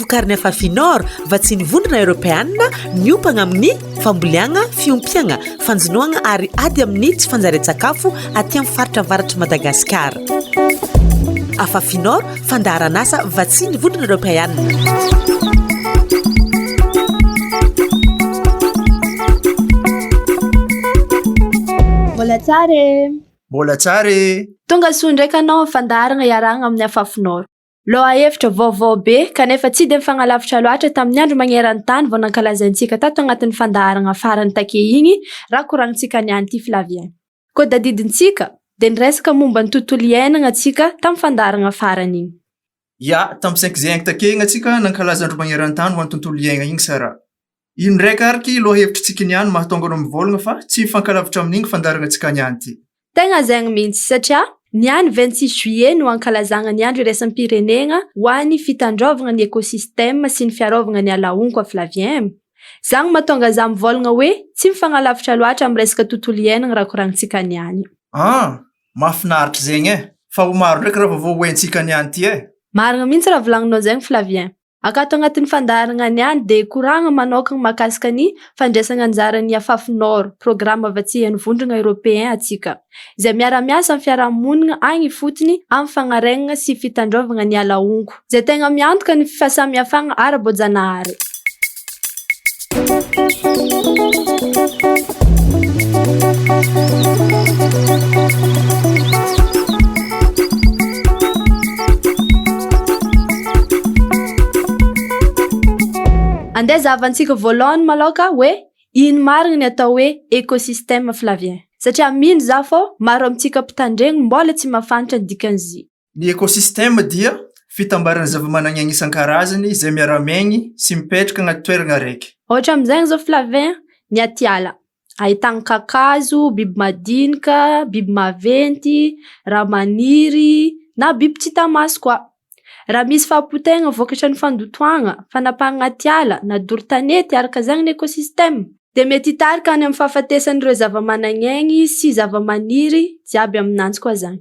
vokarin'ny Afafinor, vatsian'ny Vondrona Eoropeanina, miompagna amin'ny famboleagna, fiompiagna, fanjonoagna ary ady amin'ny tsy fanjarian-tsakafo aty amin'ny faritra avaratr'i Madagasikara. Afafinor, fandaharanasa vatsian'ny Vondrona Eoropeanina. Mbola tsara e! Mbola tsara e! Tonga soa ndraiky anao amin'ny fandaharana iarahana amin'ny Afafinor. Lohahevitra vaovao be kanefa tsy dia mifagnalavitra loatra tamin'ny andro magneran-tany vao nankalazaintsika tato agnatin'ny fandaharagna farany take igny raha koragnintsika niany ty Flavien. Koa tadidintsika dia niresaka momba ny tontolo iainagna antsika tamin'ny fandaharagna farany igny. Ya, tamin'ny cinq juin take igny antsika nankalaza andro magneran-tany ho an'ny tontolo iaigna igny Sarah. Ino ndraiky ary ky lohahevitritsika niany mahatonga anao mivôlagna fa tsy mifankalavitra amin'igny fandaharanantsika niany ty? Tegna zegny mihitsy satria niany 26 juillet no ankalazagna ny andro iraisam-pirenegna ho an'ny fitandrôvagna ny écosystème sy ny fiarôvagna ny ala honko a Flavien. Zagny mahatonga za mivôlagna hoe tsy mifagnalavitra loatra amin'ny resaka tontolo iainagna raha koragnintsika niany. An! Mahafinaritra zegny eh! Fa ho maro ndraiky raha vaovao ho haintsika niany ty eh! Marigna mihitsy raha volagninao zegny Flavien. Akato agnatin'ny fandaharagna niany dia koragna manokagna mahakasika ny fandraisagna anjaran'ny Afafinor, programa vatsian'ny Vondrogna Européen antsika, izay miara-miasa amin'ny fiarahamonigna agny ifotony amin'ny fagnaregnagna sy fitandrôvagna ny ala honko, izay tegna miantoka ny fahasamihafagna ara-boajanahary. Andeha zahavantsika voalohany maloka hoe ino marina ny atao hoe écosystème Flavien satria mino za fô maro amintsika mpitandregny mbola tsy mahafantatra ny dikan'izy. Ny écosystème dia fitambaran'ny zavamananaina isan-karazany izay miara-miaigny sy mipetraka agnaty toeragna araiky. Ohatra amin'izegny zao Flavien, ny atiala ahitagna kakazo, biby madinika, biby maventy, raha maniry na biby tsy hita maso koa. Raha misy fahapotehagna vokatry ny fandotoagna, fanapahagna atiala na doro tanety araka izagny ny écosystème de mety hitarika any amin'ny fahafatesan'ireo zavamananaigny sy zavamaniry jiaby aminanjy koa zany.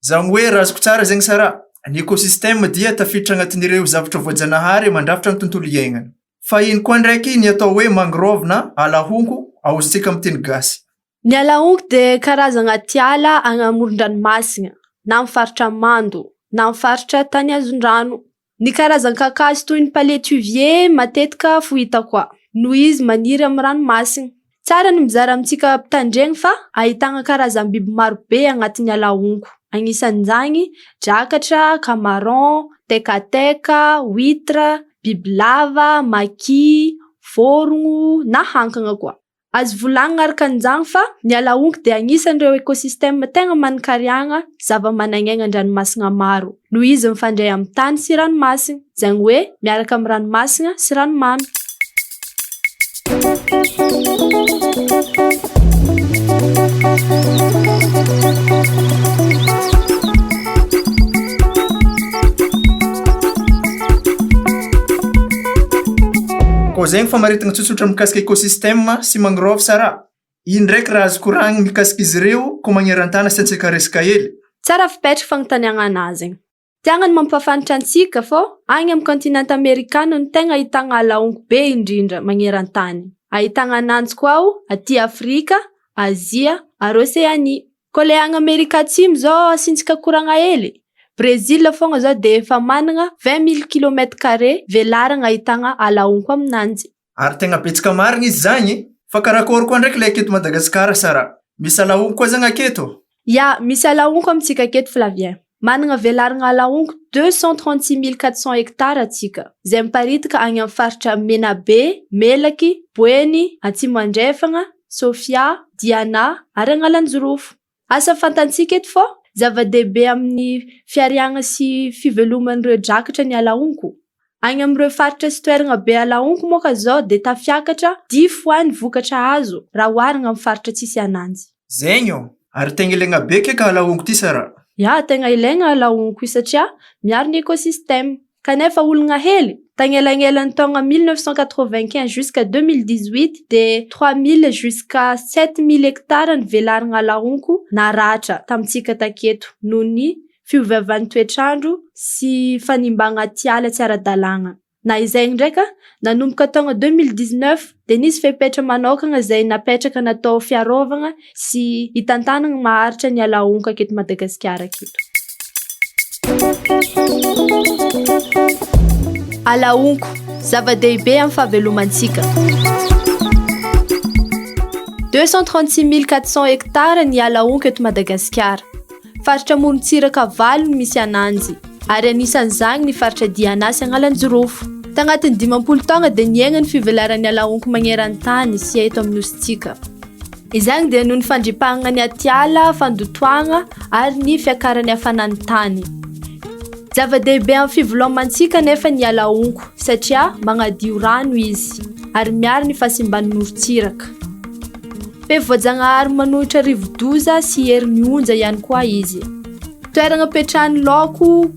Zany hoe raha azoko tsara zegny Sarah, ny écosystème dia tafiditra agnatin'ireo zavatra voajanahary mandrafitra ny tontolo iaignana. Fa ino koa ndraiky ny atao hoe mangrove na ala honko ahozontsika amin'ny teny gasy? Ny ala honko dia karazagna atiala agny amoron-dranomasigna na amin'ny faritra mando na amin'ny faritra tany azon-drano. Ny karazan-kakazo toy ny palétuvier matetika fohita koa, noho izy maniry amin'ny ranomasina. Tsara ny mizara amintsika mpitandregny fa ahitagna karazam-biby marobe agnatin'ny ala honko, agnisan'izagny drakatra, camaron, tekateka, huitre, bibilava, maki, vôrogno na hankagna koa. Azo volagnina araka an'izany fa ny ala honko dia agnisan'ireo écosystème tegna manan-kariagna zavamananaigna an-dranomasina maro, noho izy mifandray amin'ny tany sy ranomasina, izany hoe miaraka amin'ny ranomasina sy ranomamy. Koa zegny famaritana tsotsotra mikasika écosystème sy mangrove Sarah. Ino ndraiky raha azo koragny mikasika izy ireo ko magneran-tany asiantsika resaka hely? Tsara fipetraka fagnontaniagna anazy. Tiagna ny mampahafantatra antsika fô agny amin'ny kontinanta amerikana no tegna ahitagna ala honko be indrindra magneran-tany. Ahitagna ananjy koa ao aty Afrika, Azia ary Oseania. Koa le agny Amerika Atsimo zao asiantsika koragna hely, Brezila fogna zao de efa managna 20 000 kilomètre carré velaragna ahitagna ala honko aminanjy. Ary tegna betsaka marigny izy zagny e! Fa karakôry koa ndraiky le aketo Madagasikara Sarah? Misy ala honko koa zagny aketo? Ya, misy ala honko amintsika aketo Flavien. Managna velaragna ala honko 236 400 hectares atsika, izay miparitaka agny amin'ny faritra Menabe, Melaky, Boeny, Atsimo Andrefagna, Sofia, Diana ary Agnalanjirofo. Asa fantantsika eto fô zava-dehibe amin'ny fihariagna sy fiveloman'ireo drakatra ny ala honko. Agny amin'ireo faritra sy toeragna be ala honko moa ka zao dia tafiakatra dix fois ny vokatra azo raha oharigna amin'ny faritra tsisy ananjy. Zegny ô! Ary tegna ilaigna be ke ka ala honko ty sa raha? Ya, tegna ilaigna ala honko io satria miaro ny écosystème. Kanefa ologna hely, tagnelagnelan'ny taogna 1995 jusqu'à 2018 dia 3000 jusqu'à 7000 hectares ny velaragna ala honko naratra tamintsika taketo noho ny fiovaovan'ny toetr'andro sy fanimbagna atiala tsy ara-dalàgna. Na izay ndraika, nanomboka taogna 2019 dia nisy fepetra manokagna izay napetraka natao fiarôvagna sy hitantanagna maharitra ny ala honko aketo Madagasikara aketo. Ala honko, zava-dehibe amin'ny fahavelomantsika. 236 400 hectares ny ala honko eto Madagasikara. Faritra amorontsiraka valo no misy ananjy, ary anisan'izany ny faritra Diana sy Analanjirofo. Tagnatin'ny 50 taogna dia niaigna ny fivelaran'ny ala honko magneran-tany sy eto amin'ny nosintsika. Izany dia noho ny fandripahagna ny atiala, fandotoagna ary ny fiakaran'ny hafanan'ny tany. Zava-dehibe amin'ny fivelomantsika anefa ny ala honko satria magnadio rano izy ary miaro ny fahasimban'ny morontsiraka. Fefy voajanahary manohitra rivodoza sy herin'ny onja ihany koa izy. Toerana petrahan'ny laoko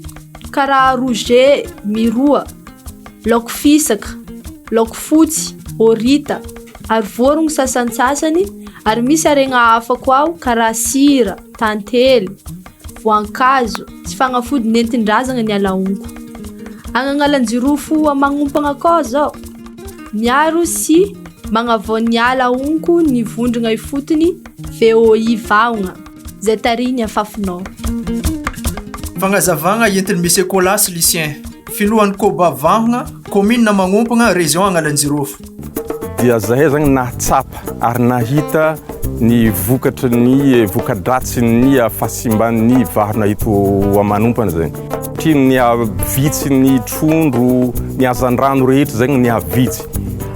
karaha rouget, miroa, laoko fisaka, laoko fotsy, horita ary vorogno sasantsasany ary misy harena hafa koa karaha sira, tantely, voankazo sy fagnafody nentin-drazagna ny ala honko. Agny Analanjirofo magnompagna akao zao, miaro sy magnavao ny ala honko ny vondrogna ifotony VOI Vahogna izay tarihin'ny Afafinao. Fagnazavagna entin'i Monsieur Colas Lucien, filohan'ny Koba Vahogna, kaominina Magnompagna, région Analanjirofo. Dia zahay zagny nahatsapa ary nahita ny vokatry ny voka-dratsin'ny fahasimban'ny vahona eto Amanompana zany. Satria nihavitsy ny trondro, ny hazandrano rehetra zagny nihavitsy.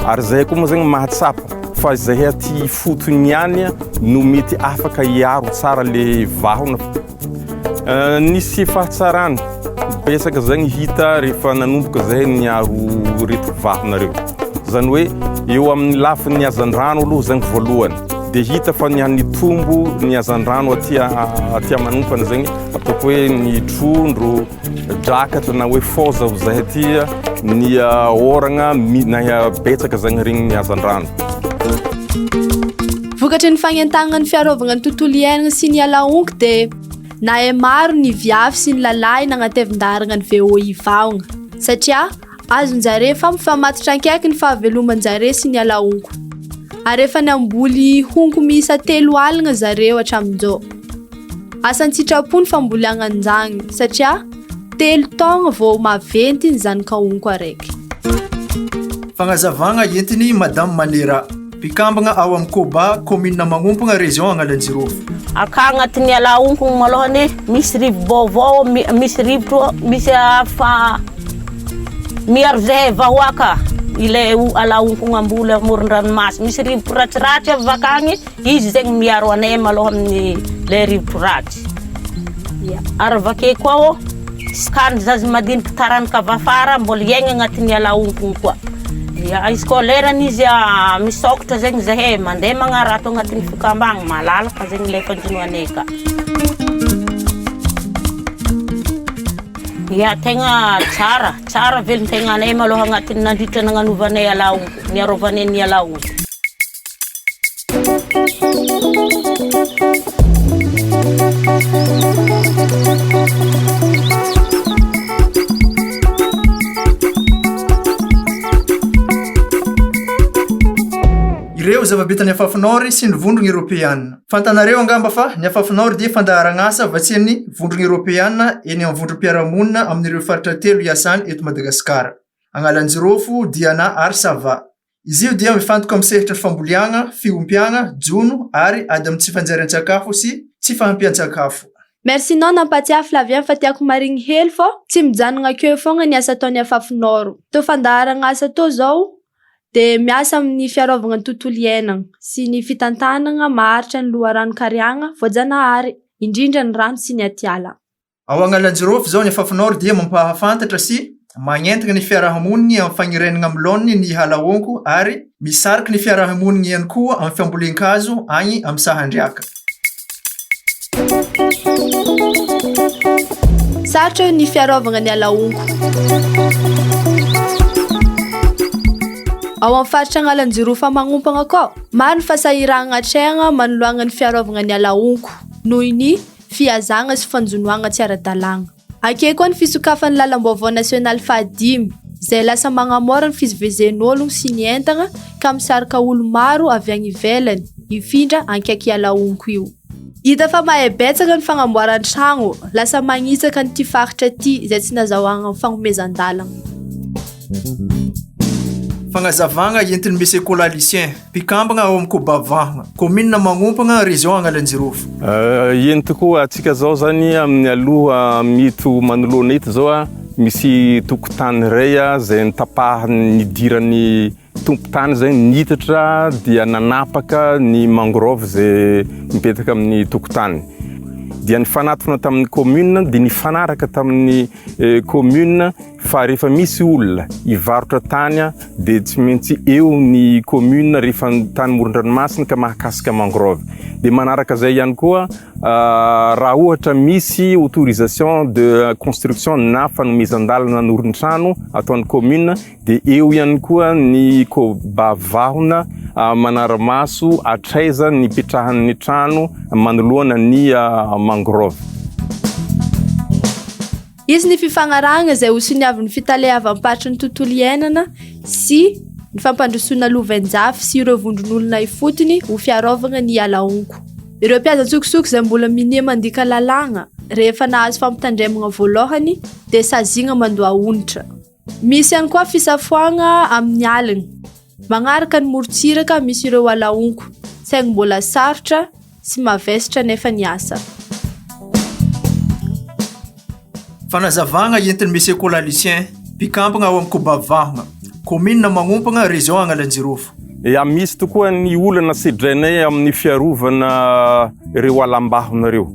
Ary zahay koa moa zagny mahatsapa fa zahay aty ifotony ihany no mety afaka hiaro tsara le vahona. Nisy fahatsarana betsaka zagny hita rehefa nanomboka zahay niaro reto vahona reo. Zany hoe eo amin'ny lafiny hazandrano aloha zagny voalohany dia hita fa nihanitombo ny hazandrano aty aty Amanompana zagny, ataoko hoe ny trondro, drakatra na hoe foza ho zahay aty, ny ôragna na betsaka zagny regny ny hazandrano. Vokatry ny fagnentanana ny fiarovagna ny tontolo iainana sy ny ala honko dia nahay maro ny viavy sy ny lalahy nagnatevin-daharagna ny VOI Vahogna satria azon-jare fa mifamatotra ankaiky ny fahaveloman-jare sy ny ala honko ary efa namboly honko miisa 30 zareo hatramin'izao. Asa an-tsitrapo ny famboliagna an'izagny satria telo taogno vao maventy ny zanaka honko araiky. Fagnazavagna entin'i Madame Manera, mpikambagna ao amin'ny Koba, kaominina Magnompagna, région Analanjirofo. Aka agnatin'ny ala honko malôha anie misy rivo-baovao, misy rivotro, misy afa miaro zahay vahoaka ilay ala honko amboly amoron-dranomasy, misy rivotro ratsiratsy avy bakagny. Izy zegny miaro anay malôha amin'ny le rivotro ratsy. Ia, ary avake koa ô, isaka ny zaza madiniky taranaka avy afara mbola hiaigna agnatin'ny ala honko koa. Ia, izy koa lerany izy misôkatra zegny zahay mandeha magnarato agnatin'ny fikambagna, malalaka zegny le fanjonoanay ka. Ia, tegna tsara, tsara velon-tegnanay malôha agnatin'ny nandritra nagnanovanay ala honko, niarovanay ny ala honko. Ireo zava-bitan'ny Afafinor sy ny Vondrona Eoropeana. Fantanareo angamba fa ny Afafinor dia fandaharan'asa vatsian'ny Vondrona Eoropeana eny amin'ny vondrom-piarahamonina amin'ireo faritra telo iasany eto Madagasikara, Analanjirofo, Diana ary Sava. Izy io dia mifantoka amin'ny sehatry ny famboliagna, fiompiagna, jono ary ady amin'ny tsy fanjarian-tsakafo sy tsy fahampian-tsakafo. Merci nao nampatsiahy Flavien fa tiako marigny hely fô tsy mijanogna akeo fogna ny asa ataony Afafinoro. Tô fandaharagna asa tô zao de miasa amin'ny fiarôvagna ny tontolo iainagna sy ny fitantanagna maharitra ny loharanon-kariagna voajanahary, indrindra ny rano sy ny atiala. Ao Analanjirofo izao ny Afafinor dia mampahafantatra sy magnentana ny fiarahamonigny amin'ny fagnirenagna amin'ny laoniny ny hala honko ary misariky ny fiarahamonigny ihany koa amin'ny fambolen-kazo agny amin'ny sahan-driaka. Sarotra ny fiarovagna ny ala honko. Ao amin'ny faritra Analanjirofo Magnompagna koa, maro ny fahasahiranana atrehagna manoloagna ny fiarovagna ny ala honko noho ny fihazàgna sy fanjonoagna tsy ara-dalàgna. Ake koa ny fisokafan'ny lalam-baovao nasionaly fahadimy. izay lasa magnamôra ny fizivezen'ôlogno sy ny entagna ka misarika olo maro avy agny ivelany hifindra ankaiky ala honko io. Hita fa mahay betsaka ny fagnamboaran-tragno, lasa magnitsaka an'ity faritra ity izay tsy nazahoagna fagnomezan-dalagna. Fagnazavagna entin'i Monsieur Colas Lucien, mpikambagna ao amin'ny Kobavahagna, kaominina Magnompagna, région Agnalanjirofo. Eny tokoa, antsika zao zany amin'ny aloha amin'ito manoloana ito zao misy tokotany iray izay notapahiny nidiran'ny tompon-tany zay nitatra dia nanapaka ny mangrove izay mipetaka amin'ny tokotany. Dia nifanatona tamin'ny commune dia nifanaraka tamin'ny commune fa rehefa misy olona hivarotra tany dia tsy maintsy eo ny commune rehefa tany moron-dranomasina ka mahakasika mangrove. Dia manaraka izay ihany koa raha ohatra misy autorisation de construction na fanomezan-dalana hanorin-trano ataon'ny commune dia eo ihany koa ny koba vahona manara-maso hatraiza ny ipetrahan'ny trano manoloana ny mangrove. Hisy ny fifagnarahana izay hosoniavin'ny fitaleavam-paritry ny tontolo iainana sy ny fampandrosoana lovainjafy sy ireo vondron'olona ifotony ho fiaraovana ny ala honko. Ireo mpihaza an-tsokosoko izay mbola minia mandika lalàna rehefa nahazo fampitandremana voalohany dia saziana mandoa onitra. Misy ihany koa fisafoagna amin'ny alina. Magnaraka ny morontsiraka misy ireo ala honko, saingy mbola sarotra sy mavesatra nefa ny asa. Fanazavagna entin'i Monsieur Colas Lucien, mpikambagna ao amin'ny Kobavahogna, kaominina Magnompagna, région Agnalanjirofo. Ya, misy tokoa ny olana sedrainay amin'ny fiarovana ireo alam-bahona ireo.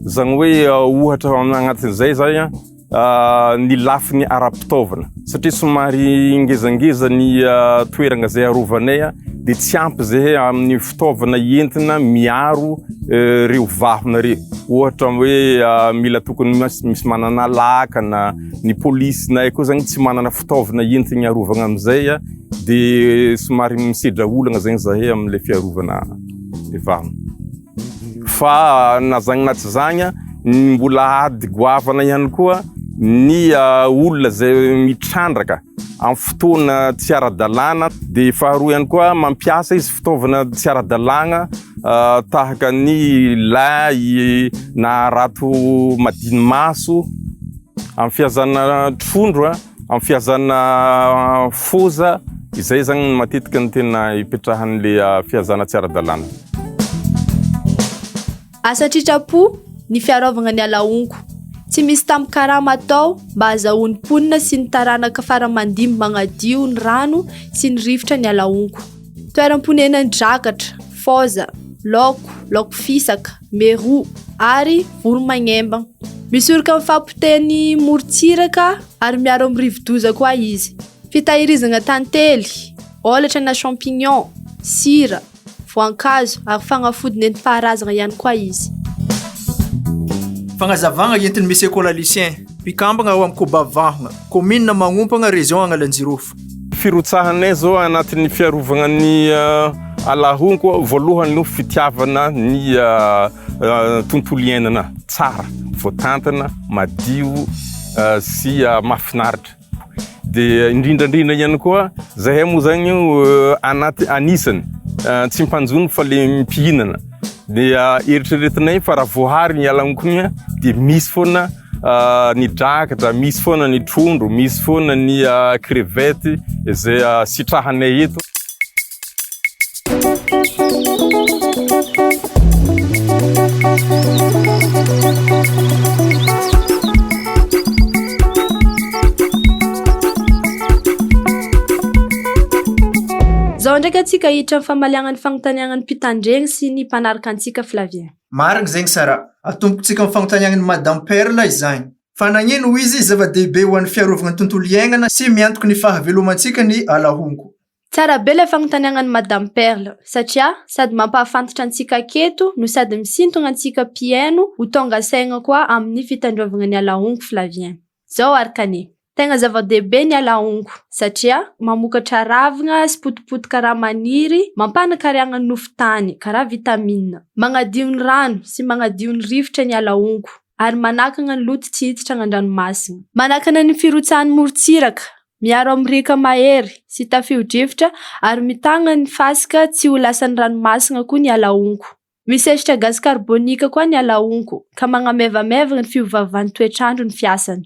Izany hoe ohatra agnatin'izay zay an, ny lafiny ara-pitaovana satria somary ngezangeza ny toerana izay arovanay dia tsy ampy izay amin'ny fitaovana entina miaro ireo vahona ireo. Ohatra hoe mila tokony misy manana lakana, ny polisinay koa zany tsy manana fitaovana entina hiarovana amin'izay dia somary misedra olana zany zahay amin'ilay fiarovana ny vahona. Fa na zagny na tsy zagny, ny mbola ady goavana ihany koa ny olona izay mitrandraka amin'ny fotoana tsy ara-dalàna, dia faharoa ihany koa mampiasa izy fitaovana tsy ara-dalàna tahaka ny lay na harato madinimaso amin'ny fihazana trondro. Amin'ny fihazana foza, izay zany no matetika no tena ipetrahan'le fihazana tsy ara-dalàna. Asa an-tsitrapo ny fiarovana ny ala honko. Tsy misy tambin-karama atao mba hahazahoan'ny mponina sy ny taranaka fara aman-dimby magnadio ny rano sy ny rivotra ny ala honko. Toeram-ponenan'ny drakatra, foza, laoko, laoko fisaka, meroa ary voromagnembana. Misoroka amin'ny fahapotehan'ny morontsiraka ary miaro amin'ny rivodoza koa izy. Fitahirizana tantely, olatra na champignon, sira, voankazo ary fagnafody nentim-paharazana ihany koa izy. Fagnazavagna entin'i Monsieur Colas Lucien, mpikambagna ao amin'ny Kobavahogna, kaominina Magnompagna, région Agnalanjirofo. Firotsahanay zao anatin'ny fiarovagna ny ala honko, voalohany aloha fitiavana ny tontolo iainana tsara, voatantana, madio sy mahafinaritra. Dia indrindra indrindra ihany koa zahay moa zany anaty anisany tsy mpanjono fa le mpihinana. Dia eritreretinay fa raha voahary ny ala honko igny dia misy foana ny drakatra, misy foana ny trondro, misy foana ny crevette izay sitrahanay eto. Zao ndraiky antsika hiditra amin'ny famaliagna ny fagnontaniagna ny mpitandregny sy ny mpanaraka antsika Flavien. Marigny zegny Sarah. Atombokontsika amin'ny fagnontaniagnan'i Madame Perle izagny. Fa nagnino hoy izy zava-dehibe ho an'ny fiarovagna ny tontolo iaignana sy miantoky ny fahavelomantsika ny ala honko? Tsara be ilay fagnontaniagna an'i Madame Perle satria sady mampahafantatra antsika aketo no sady misintogna antsika mpihaino ho tônga saigna koa amin'ny fitandrovagna ny ala honko Flavien. Zao ary kane. Tegna zava-dehibe ny ala honko satria mamokatra ravigna sy potipotika raha maniry mampanankariagna ny nofon-tany karaha vitamine. Magnadio ny rano sy magnadio ny rivotra ny ala honko ary manakagna ny loto tsy hiditra agny an-dranomasina. Manakana ny firotsahan'ny morontsiraka. Miaro amin'ny riaka mahery sy tafio-drivotra ary mitàna ny fasika tsy ho lasan'ny ranomasina koa ny ala honko. Misesitra gaz carbonique koa ny ala honko ka magnamaivamaivana ny fiovaovan'ny toetr'andro ny fiasany.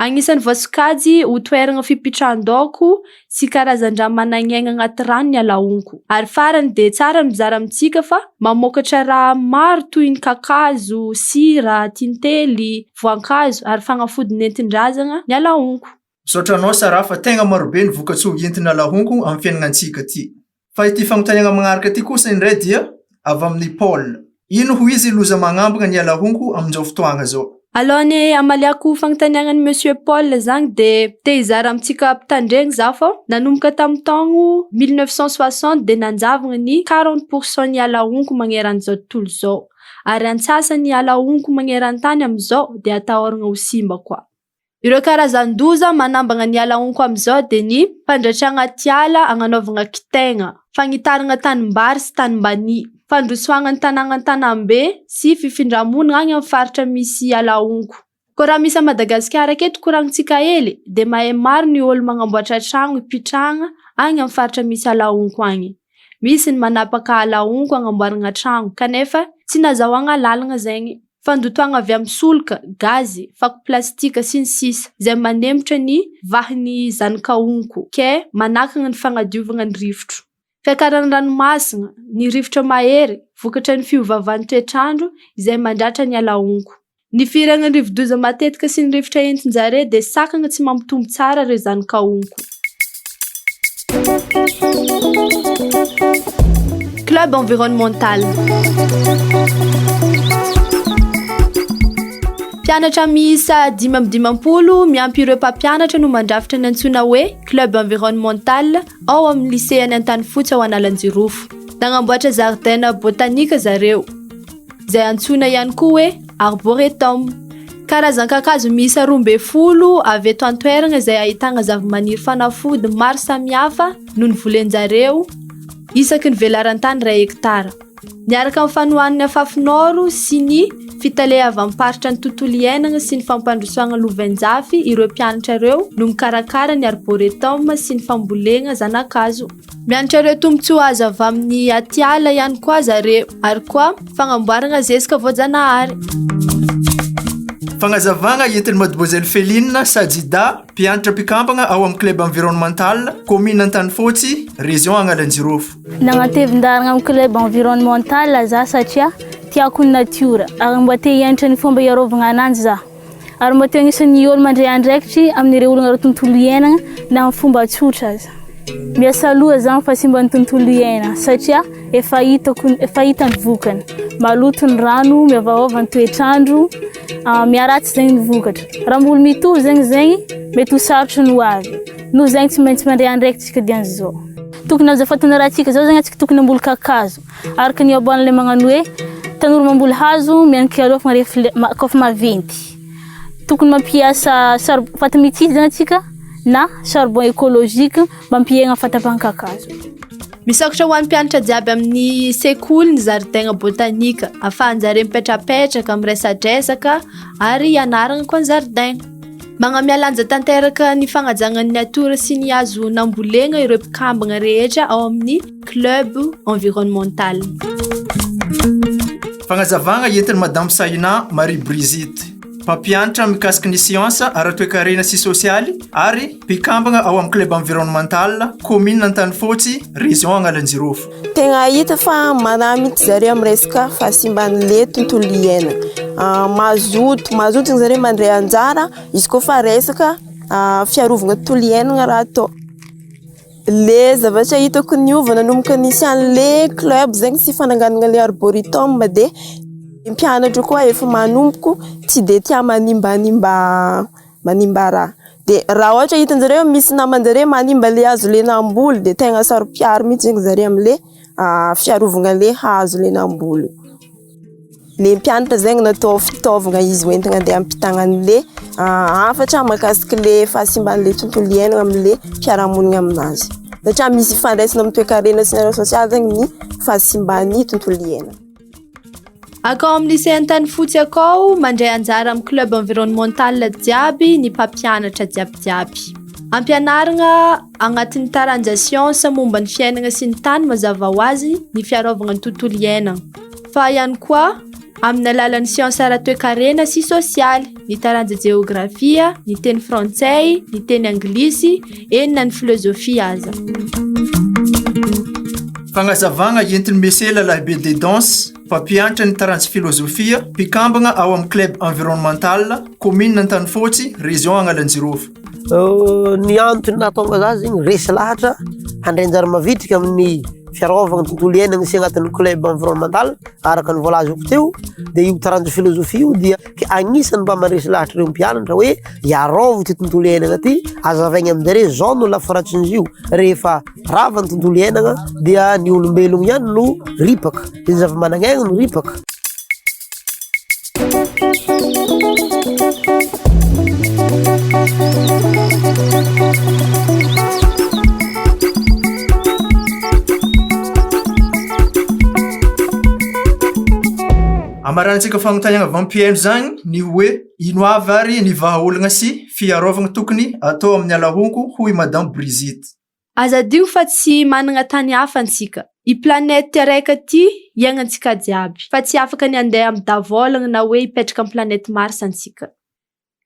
Agnisan'ny voasokajy ho toerana fipitrahan-daoko sy karazan-draha managnaigna agnaty rano ny ala honko. Ary farany dia tsara ny mizara amintsika fa mamokatra raha maro toy ny kakazo, sira, tintely, voankazo ary fagnafody nentin-drazagna ny ala honko. Misaotra anao Sarah fa tegna marobe ny vokatsoa entin'ny ala honko amin'ny fiaignanantsika ty. Fa ity fagnontaniagna magnaraka ty kosa indray dia avy amin'i Paul. Ino hoy izy loza magnambagna ny ala honko amin'izao fotoagna zao? Alohan'ny hamaliako fagnontaniagnan'i Monsieur Paul zagny de te hizara amintsika mpitandregny za fô nanomboka tamin'ny taogno 1960 de nanjavogna ny 40 pour cent ny ala honko magneran'izao tontolo izao ary antsasan'ny ala honko magneran-tany amin'izao de atahoragna ho simba koa. Ireo karazan-doza manambagna ny ala honko amin'izao dia ny fandratragna atiala agnanaovagna kitaigna, fagnitaragna tanimbary sy tanimbania, fandrosoagna ny tanàgna an-tanàmbe sy fifindra-monigna agny amin'ny faritra misy ala honko. Koa raha misy à Madagasikara aketo koragnintsika hely dia mahay maro ny ôlo magnamboatra tragno hipitrahagna agny amin'ny faritra misy ala honko agny. Misy ny manapaka ala honko agnamboaragna tragno kanefa tsy nazahoagna alalagna zegny. Fandotoagna avy amin'ny solika, gazy, fako plastika, sy ny sisa izay manempotra ny vahin'ny zanak'ahonko kay manakagna ny fagnadiovagna ny rivotro. Fiakaran'ny ranomasina, ny rivotra mahery, vokatra ny fiovaovan'ny toetr'andro izay mandratra ny ala honko. Ny fihiragnan'ny rivodoza matetika sy ny rivotra entin-jare dia sakagna tsy mampitombo tsara ireo zanak'ahonko. Club environnemental. Mpianatra miisa 55 miampy ireo mpampianatra no mandrafitra ny antsoina hoe Club environnemental ao amin'ny lycée any Antanifotsy ao Analanjirofo. Nagnamboatra jardin botanique zareo. izay antsoina ihany koa hoe arboretum. Karazan-kakazo miisa 12 avy eto an-toerana izay ahitana zavamaniry fanafody maro samihafa no novolen-jareo isaky ny velaran-tany iray hektara. Miaraka amin'ny fanohanan'ny Afafinoro sy ny fitaleavam-paritra ny tontolo iainana sy ny fampandrosoana lovainjafy ireo mpianatra ireo no mikarakara ny arboretum sy ny fambolena zana-kazo. Mianatra ireo tombontsoa azo avy amin'ny atiala ihany koa zareo ary koa fagnamboarana zezika voajanahary. Fagnazavagna entin'i Mademoiselle Féline Sajida, mpianatra mpikambagna ao amin'ny Club Environnemental, Commune Antanifotsy, Région Agnalanjirofo. Nagnatevin-dalagna amin'ny Club Environnemental za satria tiako ny natiora ary mba te hianatra ny fomba hiarovagna ananjy za. Ary mba te ho anisan'ny olo mandray andraikitry amin'ireo olana ara-tontolo iainana na amin'ny fomba tsotra aza. Miasa loha za amin'ny fahasimban'ny tontolo iainana satria efa hitako efa hita ny vokany. Maloto ny rano, miovaova ny toetr'andro, miharatsy zegny ny vokatra. Raha mbola mitovy zegny zegny, mety ho sarotry ny ho avy. Noho zegny tsy maintsy mandray andraikitra isika dian'izao. Tokony amin'izao fahatanorantsika izao zegny antsika tokony hamboly kakazo. Araka ny ohabolana ilay magnano hoe, tanora mamboly hazo mianika alofana rehefa kaofa maventy. Tokony mampiasa char- fata mitsitsy zany antsika na charbon écologique mba hampihegna fahatapahan-kakazo. Misokatra ho an'ny mpianatra jiaby amin'ny sekoly ny zaridaigna botanika ahafahan-jareo mipetrapetraka, miresadresaka ary hianarana koa ny zaridaigna. Magnamia lanja tanteraka ny fagnajagna ny natiora sy ny hazo nambolegna ireo mpikambagna rehetra ao amin'ny Club environnemental. Fagnazavagna entin'i Madame Sahina Marie Brigitte, mpampianatra mikasiky ny siansa ara-toekarena sy sosialy ary mpikambagna ao amin'ny Club environnemental, Kaominina Antanifotsy, Région Agnalanjirofo. Tegna hita fa manahy mihitsy zareo amin'ny resaka fahasimban'le tontolo iainana. Mazoto, mazoto zareo mandray anjara izy koa fa resaka fiarovana tontolo iainana raha atao. Le zavatra hitako niova nanomboka nisy an'le club zegny sy fananganana le arboretum de mpianatra koa efa manomboko tsy de tia manimbanimba manimba raha, de raha ohatra hitan-jareo misy naman-jareo manimba le hazo le namboly de tegna saro-piaro mihitsy zegny zareo amle fiarovana le hazo le namboly. Le mpianatra zegny natao fitaovagna izy hoentina andeha hampitagna an'le hafatra mahakasiky le fahasimban'le tontolo iainana am'le mpiara-monina aminazy satria misy ifandraisana amin'ny toekarena sy ny ara-sosialy zegny ny fahasimban'ny tontolo iainana. Akao amin'ny lycée Antanifotsy akao, mandray anjara amin'ny club environnemental jiaby ny mpampianatra jiaby jiaby. Ampianarigna agnatin'ny taranja siansa momba ny fiainagna sy ny tany mazava ho azy ny fiarôvagna ny tontolo iainagna, fa ihany koa amin'ny alalan'ny siansa ara-toekarena sy sosialy, ny taranja jeografia, ny teny frantsay, ny teny anglisy, eny na ny filôzôfia aza. Fagnazavagna entin'i Mesela Lahibe Dedance, mpampianatra ny taranja filôzôfia, mpikambagna ao amin'ny Club Environnemental, Kaominina Antanifotsy, Région Agnalanjirofo. Ny antony nahatonga za zegny resy lahatra handray anjara mavitrika amin'ny fiarovagna ny tontolo iainagna sy agnatin'ny club environnemental araka ny voalazako teo de io taranja filôzôfia io dia agnisan'ny mba mandresy lahatra ireo mpianatra hoe iarovo ty tontolo iainagna ty, azavaigny amin-jare zao no lafy-ratsin'izy io, rehefa rava ny tontolo iainagna dia ny olombelogno ihany no ripaka, ny zava-managnaigna no ripaka. Amaranantsika fanontaniana avy amin'ny mpihaino izany ny hoe ino avy ary ny vahaolana sy fiarovana tokony atao amin'ny ala honko hoy Madame Brigitte. Aza adino fa tsy managna tany hafa antsika. I planète araika ty iaignantsika jiaby, fa tsy afaka ny andeha am davôlagna na hoe hipetraka am planète Mars antsika.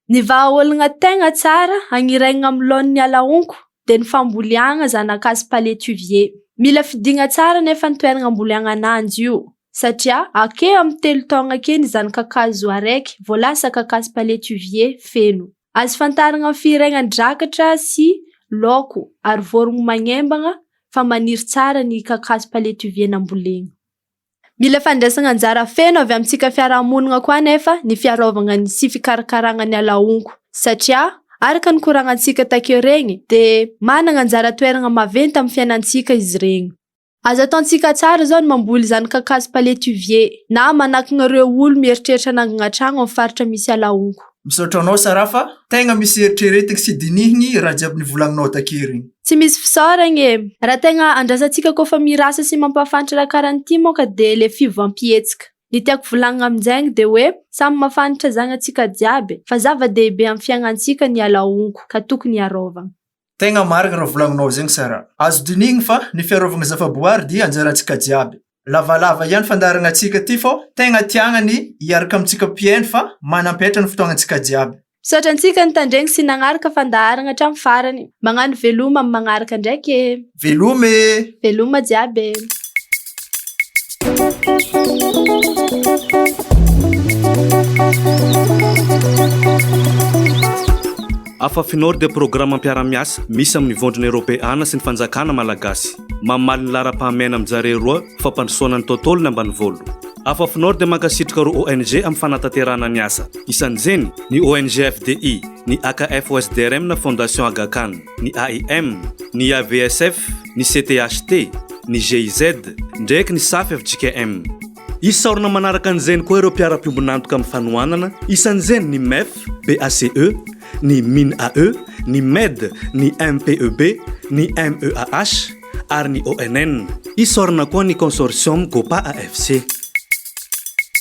Ny vahaolagna tegna tsara hagniregnana am laoniny ala honko de ny famboliagna zanakazo palétuvier. Mila fidigna tsara nefa ny toeragna amboliagna ananjy io satria ake am telo taogna ake ny zana-kakazo araiky vao lasa kakazo palétuvier feno. Azo fantarina amin'ny fihirenan-drakatra sy laoko ary vorogno magnembana fa maniry tsara ny kakazo palétuvier nambolena. Mila fandraisana anjara feno avy amintsika fiarahamonina koa anefa ny fiarovana ny sy fikarakarana ny ala honko satria araka ny koragnantsika takeo regny dia manana anjara toerana maventy amin'ny fiainantsika izy regny. Azo ataontsika tsara izao ny mamboly izany kakazo palétuvier na manakana ireo olo mieritreritra hanangana tragno amin'ny faritra misy ala honko. Misaotra anao Sarah fa tegna misy eritreretigny sy dinihigny raha jiaby nivolagnonao takeo regny. Tsy misy fisaoragna e! Raha tegna andrasantsika kôfa mirasa sy mampahafantatra raha karaha an'ity moka de le fiovam-pihetsika. Ny tiako volagnina aminjaigny de hoe samy mahafantatra zagny antsika jiaby fa zava-dehibe amin'ny fiaignantsika ny ala honko ka tokony hiarôvagna. Tegna marigny raha volagninao zegny Sarah. Azo dinihigny fa ny fiarovagna zavaboary dia anjarantsika jiaby. Lavalava ihany fandaharagnatsika ty fô tegna tiagna ny hiaraka amintsika mpihaino fa manampetra ny fotoagnantsika jiaby. Misaotra antsika nitandregny sy nagnaraka fandaharagna hatramin'ny farany. Magnano veloma amin'ny magnaraka ndraiky e! Veloma e! Veloma jiaby e! Afafinor dia programam-piarahamiasa misy amin'ny Vondrona Eoropeana sy ny Fanjakana Malagasy. Mamaly ny laharam-pahamehana amin-jareo roa ho fampandrosoana ny tontolon'ny ambanivolo. Afafinor dia mankasitraka ireo ONG amin'ny fanatanterahana ny asa. Isan'izeny, ny ONG FDI, ny AKF-OSDRM na Fondation Aga Khan, ny AIM, ny AVSF, ny CTHT, ny GIZ, ndraiky ny Safy fjkm. Isaorana manaraka an'izeny koa ireo mpiara-piombon'antoka amin'ny fanohanana, isan'izeny ny MEF, BACE, ny MINAE, ny med, ny MPEB, ny MEAH ary ny ONN. Isaorana koa ny Consortium Copa AFC.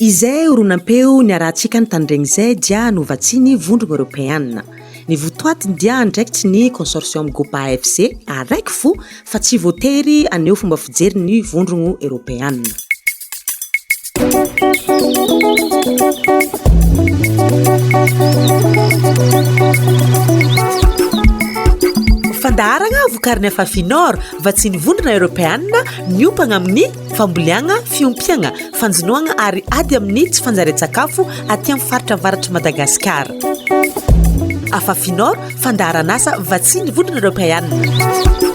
Izay horonam-peo niarahantsika nitandregny izay dia novatsian'ny Vondrona Eoropeana. Ny votoatiny dia andraikitry ny Consortium Gopa AFC araiky fo fa tsy voatery haneho fomba fijery ny Vondrogno Eoropeana. Fandaharagna vokarin'ny Afafinor, vatsian'ny Vondrona Eoropeana miompagna amin'ny famboleagna, fiompiagna, fanjonoagna ary ady amin'ny tsy fanjarian-tsakafo aty amin'ny faritra avaratr'i Madagasikara. Afafinor, fandaharan'asa vatsian'ny Vondrona Eoropeana.